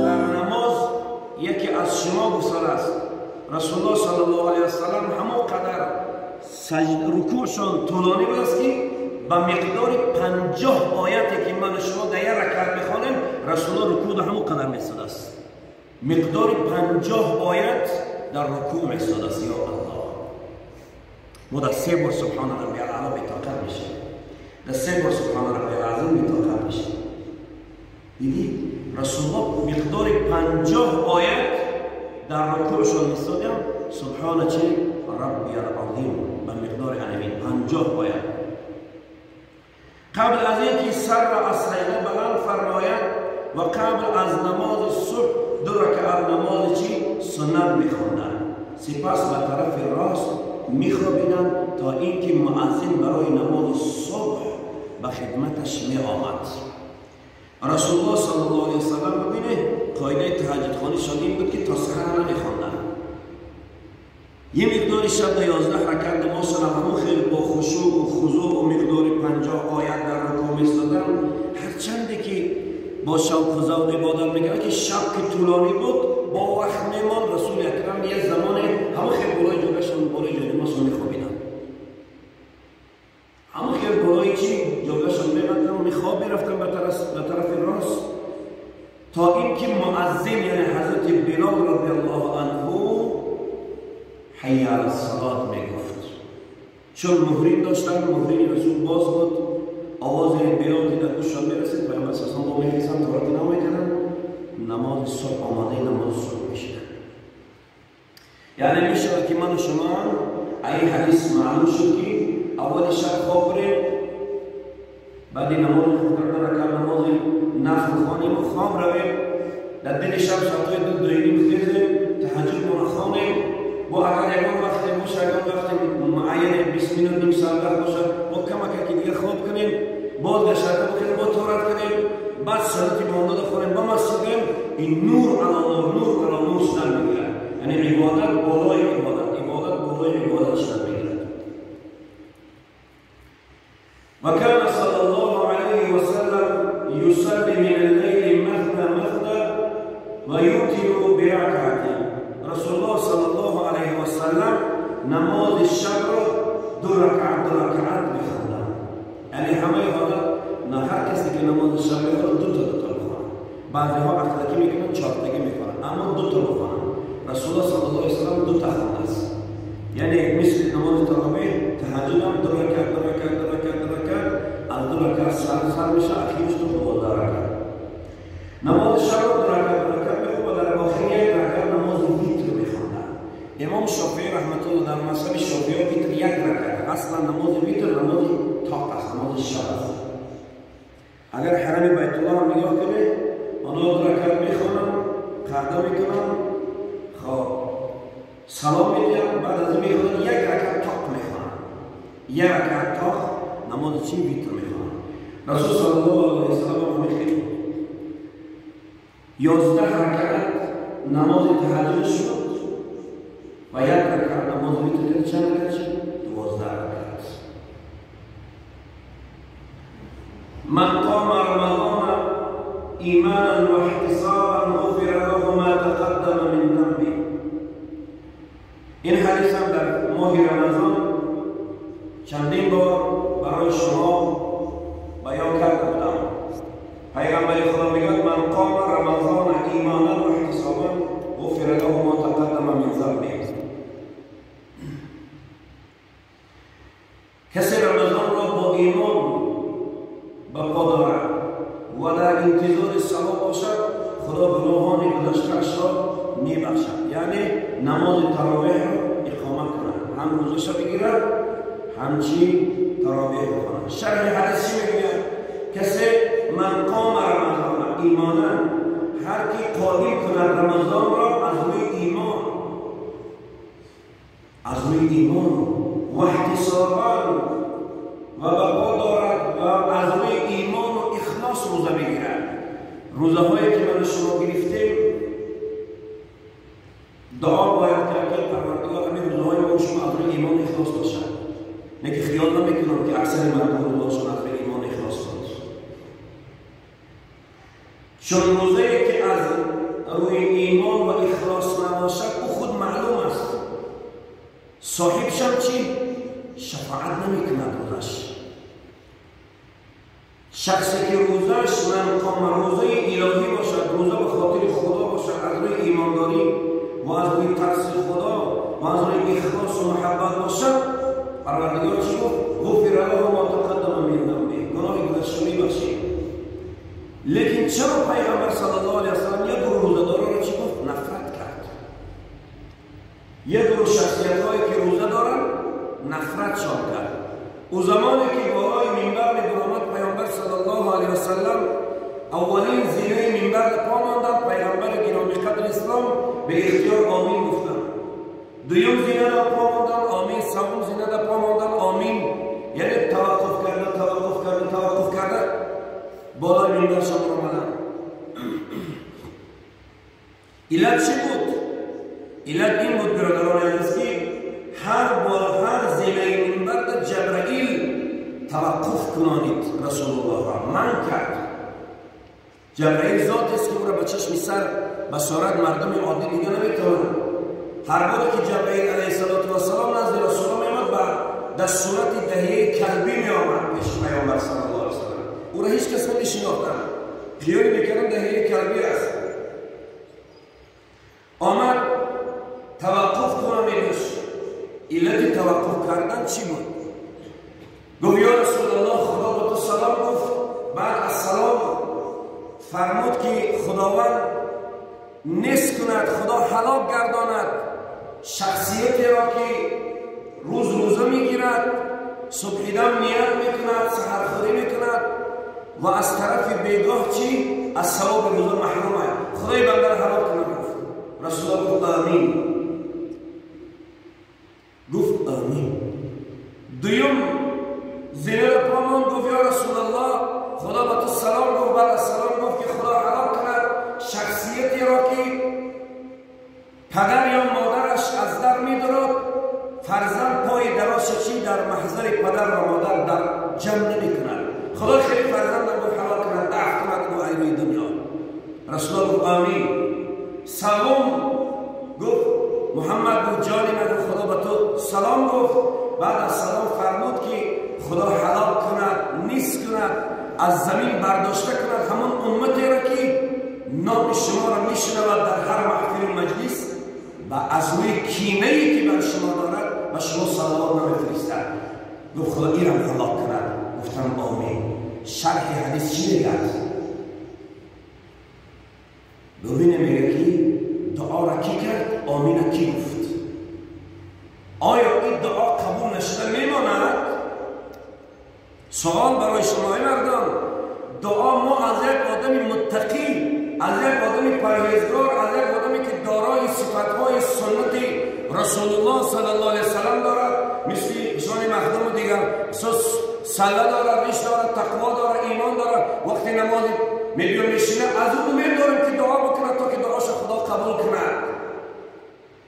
Дар намоз яке аз шумо гуфтан аст. Расулуллоҳ саллаллоҳу алайҳи васаллам ҳамон қадар рукӯъшон тӯлонӣ буд ки ба миқдори 50 ояте ки ман шумо дар як ракат мехонем, Расулуллоҳ рукӯъ дар ҳамон қадар меистодааст. Миқдори 50 оят дар рукӯъ меистодааст. Ё Аллоҳ, мо дар се бор субҳана раббиял аъло бетоқат мешавем, дар се бор субҳана раббиял азим бетоқат мешавем. Дидӣ, Расулуллоҳ миқдори 50 оят дар рукӯъшон меистоданд. Субҳана чи раббиял азим ба миқдори анамин 50 оят. Қабл аз ин ки сарро аз саҷда баланд фармояд ва қабл аз намози субҳ 2 ракаат намози чи суннат мехонданд. Сипас ба тарафи рост мехобиданд то ин ки муаззин барои намози субҳ ба хидматаш меомад. Расулуллоҳ саллаллоҳу алайҳи васаллам бибинед, қоидаи таҳаҷҷудхонишон ин буд ки то саҳар намехонданд. یه مقداری شب در 11 رکعت نماز همون خیلی با خشوع و خضوع و مقدار 50 آیت در رکوع می‌ایستادن. هرچند که با شوق و ذوق عبادت می‌کردن که شب که طولانی بود با وقت میمان رسول اکرم یه زمان همون خیلی بالای جاگهشون بالای جای نمازشون می‌خوابیدن. همون خیلی بالای چی جاگهشون می‌رفتن و می‌خواب می‌رفتن به طرف راست تا اینکه مؤذن یعنی حضرت بلال رضی الله عنه حی علی الصلاة میگفت. چون مهرین داشتن، مهرین رسول باز بود، آواز بلال که در گوششان میرسید، پیامبر صلی الله علیه و آله با میخیزن تورات نمیکردن، نماز صبح آماده نماز صبح میشدن. یعنی میشود که من و شما این حدیث معلوم شد که اول شب خواب بریم، بعد نماز کردن رکعت نماز نفل خوانیم و خواب رویم، در دل شب ساعت 2 2:30 خیزیم، تهجد ما خوانیم. با اگر یکان وقت باشه، یکان وقت معین 20 دقیقه نیم ساعت وقت باشه، با کمک که دیگه خواب کنیم، باز گشته بکنیم، با تورات کنیم، بعد صلات بامداد خوریم، با مسجد بریم. این نور علی نور، نور علی نور شدن میگیرد. یعنی عبادت بالای عبادت، عبادت بالای عبادت شدن میگیرد. و کان صلی الله علیه و سلم یصلی من اللیل مثنی مثنی و یوتر برکعتین. رسول الله صلی الله علیه و سلم نماز شب را 2 رکعت 2 رکعت می‌خواندند. یعنی همه حالت نه هر کسی که نماز شب می‌خواند 2 تا 2 تا بخواند. بعضی‌ها اخلاقی می‌کنن 4 تاگی می‌خوانند، اما 2 تا بخوانند. رسول الله صلی الله علیه و سلم 2 تا خوانده است. یعنی مثل نماز تراویح تهجد هم 2 رکعت 2 رکعت 2 رکعت 2 رکعت، از 2 رکعت سر میشه، اخیرش 12 رکعت. نماز شب را 2 رکعت 2 رکعت می‌خواند و در آخر 1 رکعت نماز ویتر می‌خواندند. امام شافعی رحمت الله در مذهب شافعی ویتر 1 رکعت، اصلا نماز ویتر نماز تاق است، نماز شب است. اگر حرم بیت الله هم نگاه کنه، آنها 2 رکعت میخوانند، قعده میکنند، خب سلام میدهند، بعد از این میخوانند 1 رکعت تاق میخوانند، 1 رکعت تاق نماز چی ویتر میخوانند. رسول صلی الله علیه و سلم هم میخوانند 11 رکعت نماز تهجد شد و 1 رکعت نماز ویتر کرد، چند رکعت شد؟ 12 رکعت. من قام رمضان ایمانا و احتسابا غفر له ما تقدم من ذنبه. این حدیث هم در ماه رمضان چندین بار برای شما بیان کرده بودم. پیغمبر خدا میگه من قام رمضان ایمانا و احتسابا غفر له ما تقدم من ذنبه. کسی رمضان را با ایمان به پا دارد و در انتظار ثواب باشد، خدا گناهان گذشته‌اش را میبخشد. یعنی نماز تراویح را اقامت کند، هم روزش را بگیرد، هم چی تراویح بخواند. شرح حدیث چی میگوید؟ کسی من قام رمضان ایمانا، هر کی قائل کند رمضان را از روی ایمان، از روی ایمان و احتسابا و بقا دارد و از روی ایمان و اخلاص روزه میگیرد. روزه هایی که من شما گرفتیم دعا باید کرد که پروردگار همین روزه های ما شما از روی ایمان اخلاص باشد. نه که خیال نمیکنم که اکثر مردم روزهاشون از روی ایمان اخلاص باشد. چون روزه که از روی ایمان و اخلاص نباشد او خود معلوم است، صاحبشم چی؟ شفاعت نمیکند روزش. شخصی که روزش منقام روزه الهی باشد، روزه به خاطر خدا باشد، از روی ایمانداری و از روی ترس خدا و از روی اخلاص و محبت باشد، پروردگار چی گفت؟ غفر له ما تقدم من ذنبه، گناه گذشته میبخشید. لیکن چرا پیغمبر صلی الله علیه وسلم یک گروه روزه‌دارا را چی گفت؟ نفرت کرد. یک گروه شخصیت هایی که روزه دارن نفرت شان کرد. او زمانی که بالای منبر میبرآمد پیامبر صلی الله علیه وسلم اولین زینه منبر پا ماندند، پیغمبر گرامی قدر اسلام به اختیار آمین گفتند. دویم زینه را پا ماندند آمین، سوم زینه را پا ماندند آمین، یعنی توقف کرده توقف کرده توقف کرده بالای منبر شان آمدند. علت چی بود؟ علت این بود برادران عزیز که هر بار هر زینه منبر جبرائیل توقف کنانید رسول الله را من کرد. جبرائیل ذات است که او را به چشم سر به صورت مردم عادی دیگه نمیتواند. هر بار که جبرائیل علیه السلام نزد رسول الله میآمد در صورت دهیه کلبی میآمد پیش پیامبر صلی الله علیه وسلم. او را هیچ کس نمیشناختند، خیال میکردن دهیه کلبی است. آمد توقف کنانیدش. علت توقف کردن چی بود؟ گفت یا رسول الله خدا به تو سلام گفت. بعد از سلام فرمود که خداوند نیست کند، خدا هلاک گرداند شخصیتی را که روز روزه میگیرد، صبحیدم نیت میکند، سحرخوری میکند و از طرف بیگاه چی؟ از ثواب روزه محروم است. خدای بنده را هلاک کند. گفت رسول الله گفت آمین. گفت آمین. دویم زینه را پا ماند، گفت یا رسول الله خدا به تو سلام گفت. بعد از سلام گفت که خدا هلاک کند شخصیتی را که پدر یا مادرش از در میدرد، فرزند پای درازش چی در محضر پدر و مادر در جمع نمیکند. خدا خیلی فرزندم گفت هلاک کند، دفع کند گفت ای روی دنیا. رسول الله گفت آمین. سوم گفت محمد گفت جان من، گفت خدا به تو سلام گفت. بعد از سلام فرمود که خدا هلاک کند، نیست کند، از زمین برداشته کند همان امتی را که نام شما را میشنود در هر محفل و مجلس و از روی کینه ای که بر شما دارد و شما صلوات نمیفرستد. گفت خدا ایرم هلاک کند. گفتم آمین. شرح حدیث چی میگه؟ ببینه میگه که دعا را کی کرد؟ آمین کی گفت؟ آیا این دعا قبول نشده میماند؟ سوال برای شما مردم، دعا ما از یک آدم متقی، از یک آدم پرهیزگار، از یک آدمی که دارای صفتهای سنت رسول الله صلی الله علیه وسلم دارد، مثل ایشان مخدوم دیگر سله دارد، ریش دارد، تقوا دارد، ایمان دارد، وقتی نماز میبیان میشینه از او امید داریم که دعا بکند تا که دعاش خدا قبول کند.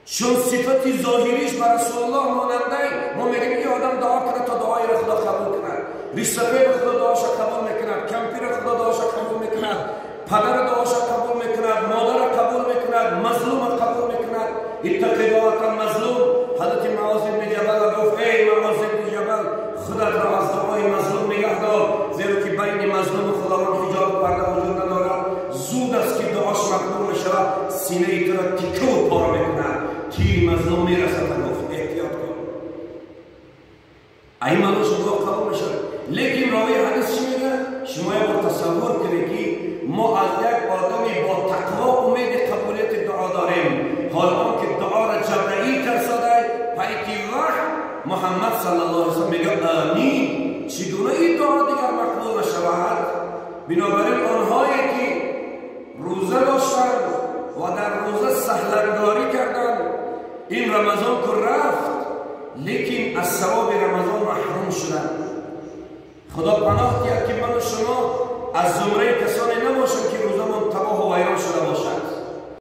چون صفت ظاهریش بر رسول الله ماننده، ما میگیم این آدم دعا کنه تا دعای را خدا قبول کند. ریش سفید خدا دعاش قبول میکند، کمپیر خدا دعاش قبول میکند، پدر دعاش قبول میکند، مادر قبول میکند، مظلوم قبول میکند. اتقی دعوت المظلوم. حضرت معاذ بن جبل گفت ای معاذ بن جبل، خودت را از دعای مظلوم نگه دار، زیرا که بین مظلوم و خداوند حجاب و پرده وجود ندارد. زود است که دعاش مقبول میشود، سینه تو را تیکه و پاره میکند، تیر مظلوم میرسد. گفت احتیاط کن. این معناش دعا قبول میشود. لیکن راوی حدیث چی میگه؟ شما یه بار تصور کنید که ما از یک آدمی با تقوا امید قبولیت دعا داریم، حال آن که دعا را جبرائیل فرستاده، پیتی وحی محمد صلی الله علیه وسلم میگه آمین. چگونه این دعا دیگر مقبول نشود؟ بنابراین آنهایی که روزه داشتند و در روزه سهلنگاری کردند، این رمضان که رفت، لیکن از ثواب رمضان محروم شدند. خدا پناه دهد که من و شما از زمره کسانی نباشند که روزمان تباه و ویران شده باشد.